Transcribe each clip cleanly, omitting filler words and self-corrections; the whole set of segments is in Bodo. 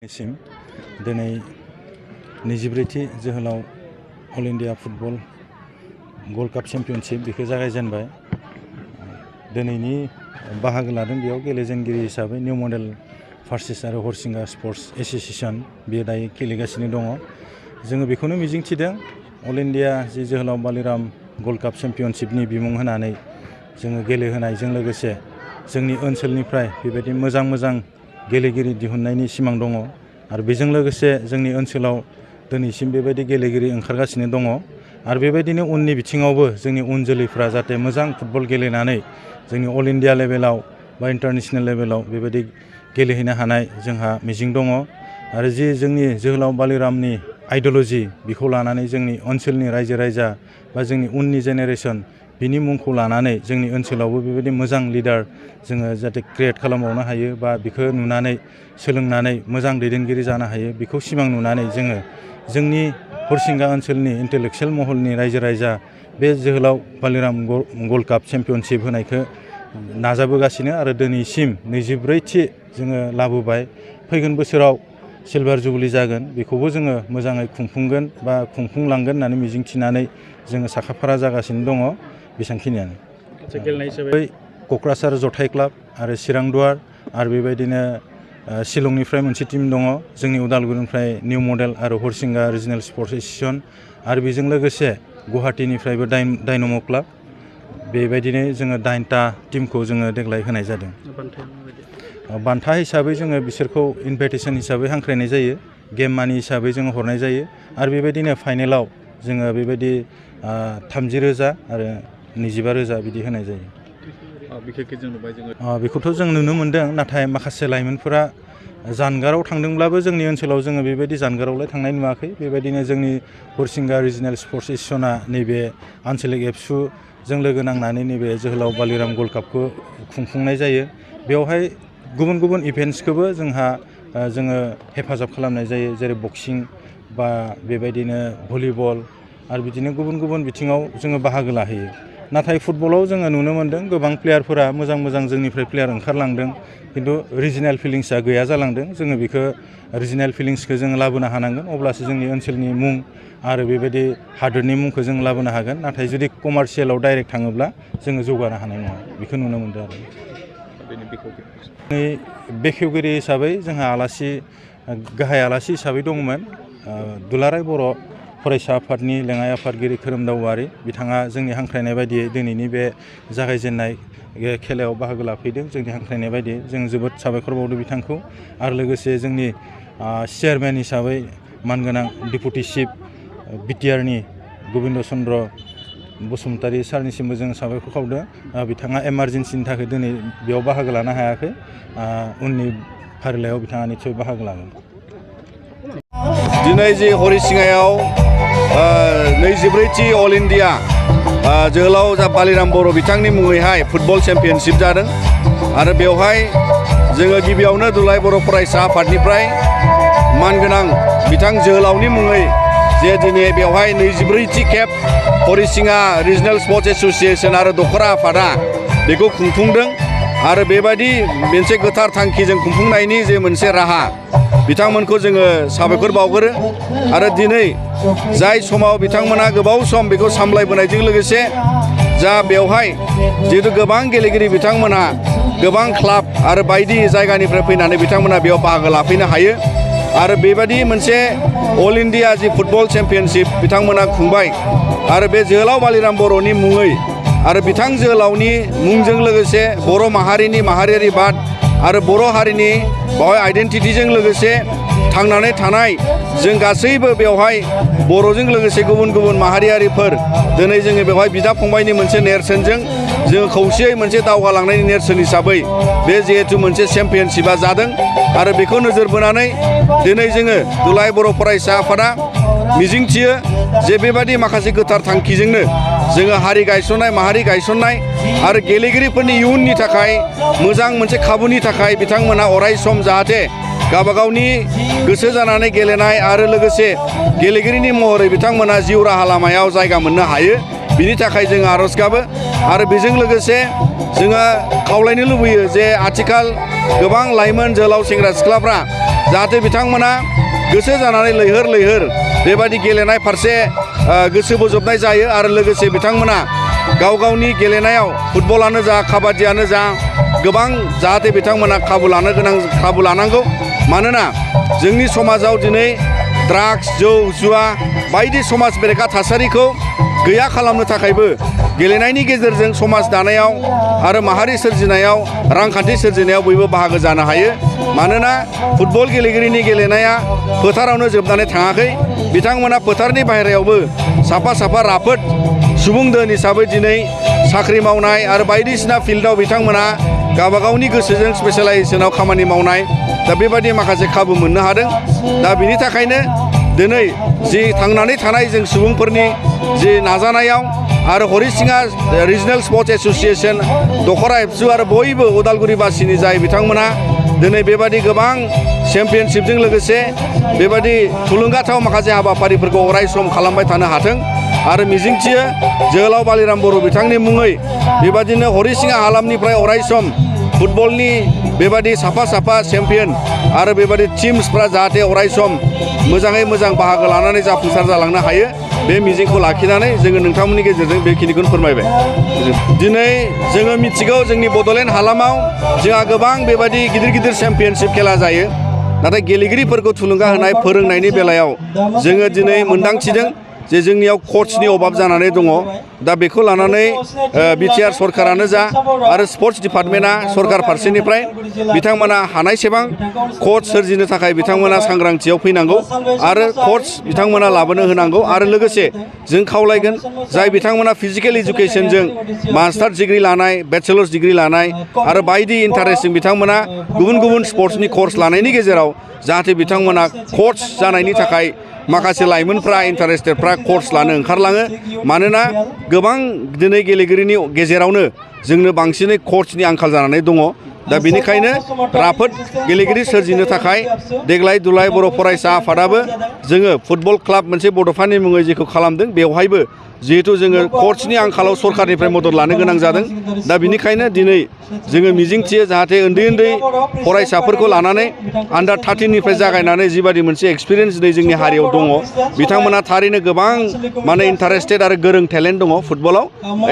दिनै 24थि जोहोलाव अल इन्डिया फुटबल गल्ड काप चेम्पियनशिप बेखौ जागायजेनबाय। दिनैनि बाहागो लादों बेयाव गेलेजेनगिरि हिसाबै निउ मडेल फार्सेस आरो हरसिंगा स्पर्ट्स एस'सिएशन बेयो दायो गेलेगासिनो दङ। जोङो बेखौनो मिजिंथिदों अल इन्डिया जि जोहोलाव बालिराम गल्ड काप चेम्पियनशिपनि बिमुं होनानै जोङो गेलेहोनायजों लोगोसे जोंनि ओनसोलनिफ्राय बेबायदि मोजां गेलेगिरि दिहुननायनि सिमां दङ आरो बेजों लोगोसे जोंनि ओनसोलाव दिनैसिम बेबायदि गेलेगिरि ओंखारगासिनो दङ आरो बेबायदिनो उननि बिथिङावबो जोंनि उन जोलैफ्रा जाहाथे मोजां फुटबल गेलेनानै जोंनि अल इन्डिया लेभेलाव बा इन्टारनेशनेल लेभेलाव बेबायदि गेलेहैनो हानाय जोंहा मिजिं दङ आरो जि जोंनि जोहोलाव बालिरामनि आइडिय'ल'जि बेखौ लानानै जोंनि ओनसोलनि रायजो राजा बा जोंनि उननि जेनेरेसन बिनि मुंखौ लानानै जोंनि ओनसोलावबो बेबायदि मोजां लिडार जोङो जाहाथे क्रिएट खालामबावनो हायो बा बेखौ नुनानै सोलोंनानै मोजां दैदेनगिरि जानो हायो बेखौ सिमां नुनानै जोङो जोंनि हरसिंगा ओनसोलनि इन्टेलेक्सुयेल महलनि रायजो राजा बे जोहोलाव बालिराम गल्ड काप चेम्पियनशिप होनायखौ नाजाबोगासिनो आरो दिनैसिम 24थि जोङो लाबोबाय। फैगोन बोसोराव सिलभार जुबलि जागोन बेखौबो जोङो मोजाङै खुंफुंगोन बा खुंफुंलांगोन होननानै मिजिंथिनानै जोङो साखाफारा जागासिनो दङ। बेसांखिनियानो गेलेनाय हिसाबै क'क्राझार जथाइ क्लाब आरो चिरां दुवार आरो बेबायदिनो शिलंनिफ्राय मोनसे टिम दङ, जोंनि उदालगुरिनिफ्राय निउ मडेल आरो हरसिंगा रिजनेल स्पर्ट्स एस'सिएशन आरो बेजों लोगोसे गुवाहाटीनिफ्रायबो डाइनाम' क्लाब बेबायदिनो जोङो 9टा टिमखौ जोङो देग्लाय होनाय जादों। बान्था हिसाबै जोङो बिसोरखौ इनभाइटेसन हिसाबै हांख्रायनाय जायो, गेम मानि हिसाबै जोङो हरनाय जायो आरो बेबायदिनो फाइनेलाव जोङो बेबायदि 30,000 आरो 25,000 बिदि होनाय जायो। बेखौथ' जों नुनो मोन्दों, नाथाय माखासे लाइमोनफोरा जानगाराव थांदोंब्लाबो जोंनि ओनसोलाव जोङो बेबायदि जानगारावलाय थांनाय नुवाखै। बेबायदिनो जोंनि हरसिंगा रिजनेल स्पर्ट्स एस'सिएशना नैबे आन्चलिक एबसुजों लोगो नांनानै नैबे जोहोलाव बालिराम गल्ड कापखौ खुंफुंनाय जायो। बेवहाय गुबुन इभेन्ट्सखौबो जोङो हेफाजाब खालामनाय जायो, जेरै बक्सिं बा बेबायदिनो भलिबल आरो बिदिनो गुबुन बिथिङाव जोङो बाहागो लाहैयो। नाथाय फुटबलाव जोङो नुनो मोन्दों गोबां प्लेयारफोरा मोजां जोंनिफ्राय प्लेयार ओंखारलांदों, खिन्थु रिजिनेल फिलिंसआ गैया जालांदों। जोङो बेखौ रिजिनेल फिलिंसखौ जोङो लाबोनो हानांगोन, अब्लासो जोंनि ओनसोलनि मुं आरो बेबायदि हादोरनि मुंखौ जों लाबोनो हागोन। नाथाय जुदि कमार्शियेलाव डाइरेक्ट थाङोब्ला जोङो जौगानो हानाय नङा, बेखौ नुनो मोन्दों आरो। बेखेवगिरि हिसाबै जोंहा गाहाय आलासि हिसाबै दंमोन दुलाराय बर' फरायसा आफादनि लेङाइ आफादगिरि खोरोमदाव औवारि। बिथाङा जोंनि हांख्रायनाय बायदियै दिनैनि बे जागायजेननाय खेलायाव बाहागो लाफैदों। जोंनि हांख्रायनाय बायदियै जों जोबोद साबायखर बावदों बिथांखौ आरो लोगोसे जोंनि चेयारमेन हिसाबै मानगोनां डेपुटि चिफ बिटिआरनि गबिन्द चन्द्र बसुमतारी सारनिसिमबो जों साबायखर खावदों। बिथाङा इमारजेन्सिनि थाखाय दिनै बेयाव बाहागो लानो हायाखै, उननि फारिलाइयाव बिथाङा निस्सय बाहागो लागोन। दिनै जि हरिसिङायाव 24थि अल इन्डिया जोहोलाव बालिराम बर' बिथांनि मुङैहाय फुटबल चेम्पियनशिप जादों आरो बेवहाय जोङो गिबियावनो दुलाराय बर' फरायसा आफादनिफ्राय मानगोनां बिथां जोहोलावनि मुङै जे दिनै बेवहाय 24थि खेब हरिसिङा रिजनेल स्पर्ट्स एस'सिएशन आरो दख'रा आफादा बेखौ खुंफुंदों आरो बेबायदि मोनसे गोथार थांखिजों खुंफुंनायनि जे मोनसे राहा बिथांमोनखौ जोङो साबायखर बावगोरो आरो दिनै जाय समाव बिथांमोना गोबाव सम बेखौ सामलायबोनायजों लोगोसे जा बेवहाय जिहेतु गोबां गेलेगिरि बिथांमोनहा गोबां क्लाब आरो बायदि जायगानिफ्राय फैनानै बिथांमोना बेयाव बाहागो लाफैनो हायो आरो बेबायदि मोनसे अल इन्डिया जि फुटबल चेम्पियनशिप बिथांमोना खुंबाय आरो बे जोहोलाव बालिराम बर'नि मुङै आरो बिथां जोहोलावनि मुंजों लोगोसे बर' माहारिनि माहारियारि बाद आरो बर' हारिनि बेवहाय आइडेन्टिटिजों लोगोसे थांनानै थानाय जों गासैबो बेवहाय बर'जों लोगोसे गुबुन माहारियारिफोर दिनै जोङो बेवहाय बिदा फंबायनि मोनसे नेरसोनजों जोङो खौसेयै मोनसे दावगालांनायनि नेरसोन हिसाबै बे जिहेथु मोनसे चेम्पियनशिपा जादों आरो बेखौ नोजोर बोनानै दिनै जोङो दुलाराय बर' फरायसा आफादा मिजिंथियो जे बेबायदि माखासे गोथार थांखिजोंनो जोङो हारि गायसननाय माहारि गायसननाय आरो गेलेगिरिफोरनि इयुननि थाखाय मोजां मोनसे खाबुनि थाखाय बिथांमोना अराय सम जाहाथे गावबागावनि गोसो जानानै गेलेनाय आरो लोगोसे गेलेगिरिनि महरै बिथांमोना जिउ राहा लामायाव जायगा मोननो हायो, बिनि थाखाय जों आर'ज गाबो आरो बेजों लोगोसे जोङो खावलायनो लुबैयो जे आथिखाल गोबां लाइमोन जोहोलाव सेंग्रा सिख्लाफ्रा जाहाथे बिथांमोना गोसो जानानै लैहोर लैहोर बेबायदि गेलेनाय फारसे गोसो बोजबनाय जायो आरो लोगोसे बिथांमोना गाव गावनि गेलेनायाव फुटबलानो जा काबादियानो जा गोबां जाहाथे बिथांमोना खाबु लानांगौ मानोना जोंनि समाजाव दिनै ड्राग्स जौ जुवा बायदि समाज बेरेखा थासारिखौ गैया खालामनो थाखायबो गेलेनायनि गेजेरजों समाज दानायाव आरो माहारि सोरजिनायाव रांखान्थि सोरजिनायाव बयबो बाहागो जानो हायो मानोना फुटबल गेलेगिरिनि गेलेनाया फोथारावनो जोबनानै थाङाखै बिथांमोना फोथारनि बाहेरायावबो साफा साफा राफोद सुबुं दोन हिसाबै दिनै साख्रि मावनाय आरो बायदिसिना फिल्डआव बिथांमोना गावबागावनि गोसोजों स्पेशलाइजेसनाव खामानि मावनाय दा बेबायदि माखासे खाबु मोननो हादों दा बिनि थाखायनो दिनै जि थांनानै थानाय जों सुबुंफोरनि जि नाजानायाव आरो हरिसिङा रिजनेल स्पर्ट्स एसोसिएशन दखरा एबसु आरो बयबो उदालगुरिबासिनि जाय बिथांमोना दिनै बेबायदि गोबां चेम्पियनशिपजों लोगोसे बेबायदि थुलुंगाथाव माखासे हाबाफारिफोरखौ अराय सम खालामबाय थानो हाथों आरो मिजिंथियो जोहोलाव बालिराम बर' बिथांनि मुङै बेबायदिनो हरिसिङा हालामनिफ्राय अराय सम फुटबलनि बेबायदि साफा चेम्पियन आरो बेबायदि टीम्सफ्रा जाहाथे अराय सम मोजाङै मोजां बाहागो लानानै जाफुंसार जालांनो हायो बे मिजिंखौ लाखिनानै जोङो नोंथांमोननि गेजेरजों बेखिनिखौनो फोरमायबाय दिनै जोङो मिथिगौ जोंनि बड'लेण्ड हालामाव जोंहा गोबां बेबायदि गिदिर गिदिर चेम्पियनशिप खेला जायो नाथाय गेलेगिरिफोरखौ थुलुंगा होनाय फोरोंनायनि बेलायाव जोङो दिनै मोनदांथिदों जे जोंनियाव क'चनि अभाब जानानै दङ दा बेखौ लानानै बिटिआर सरकारानो जा आरो स्पर्ट्स डिपार्टमेन्टआ सरकार फारसेनिफ्राय बिथांमोना हानायसेबां क'च सोरजिनो थाखाय बिथांमोना सांग्रांथियाव फैनांगौ आरो क'च बिथांमोना लाबोनो होनांगौ आरो लोगोसे जों खावलायगोन जाय बिथांमोना फिजिकेल इडुकेसनजों मास्टार डिग्री लानाय बेचेलर्स डिग्री लानाय आरो बायदि इन्टारेस्टजों बिथांमोना गुबुन गुबुन स्पर्ट्सनि कर्स लानायनि गेजेराव जाहाथे बिथांमोना क'च जानायनि थाखाय माखासे लाइमोनफ्रा इन्टारेस्टेडफ्रा कर्स लानो ओंखारलाङो मानोना गोबां दिनै गेलेगिरिनि गेजेरावनो जोंनो बांसिनै क'चनि आंखाल जानानै दङ दा बेनिखायनो राफोद गेलेगिरि सोरजिनो थाखाय देग्लाय दुलाय बर' फरायसा आफादाबो जोङो फुटबल क्लाब मोनसे बड'फानि मुङै जेखौ खालामदों बेवहायबो जिहेतु जोङो क'चनि आंखालाव सरकारनिफ्राय मदद लानो गोनां जादों दा बिनिखायनो दिनै जोङो मिजिंथियो जाहाथे उन्दै उन्दै फरायसाफोरखौ लानानै आन्डार 13निफ्राय जागायनानै जिबादि मोनसे एक्सपिरियेन्स दिनै जोंनि हारियाव दङ बिथांमोना थारैनो गोबां माने इन्टारेस्टेड आरो गोरों टेलेन्ट दङ फुटबलाव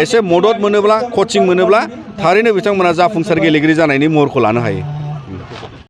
एसे मदद मोनोब्ला कचिं मोनोब्ला थारैनो बिथांमोना जाफुंसार गेलेगिरि जानायनि महरखौ लानो हायो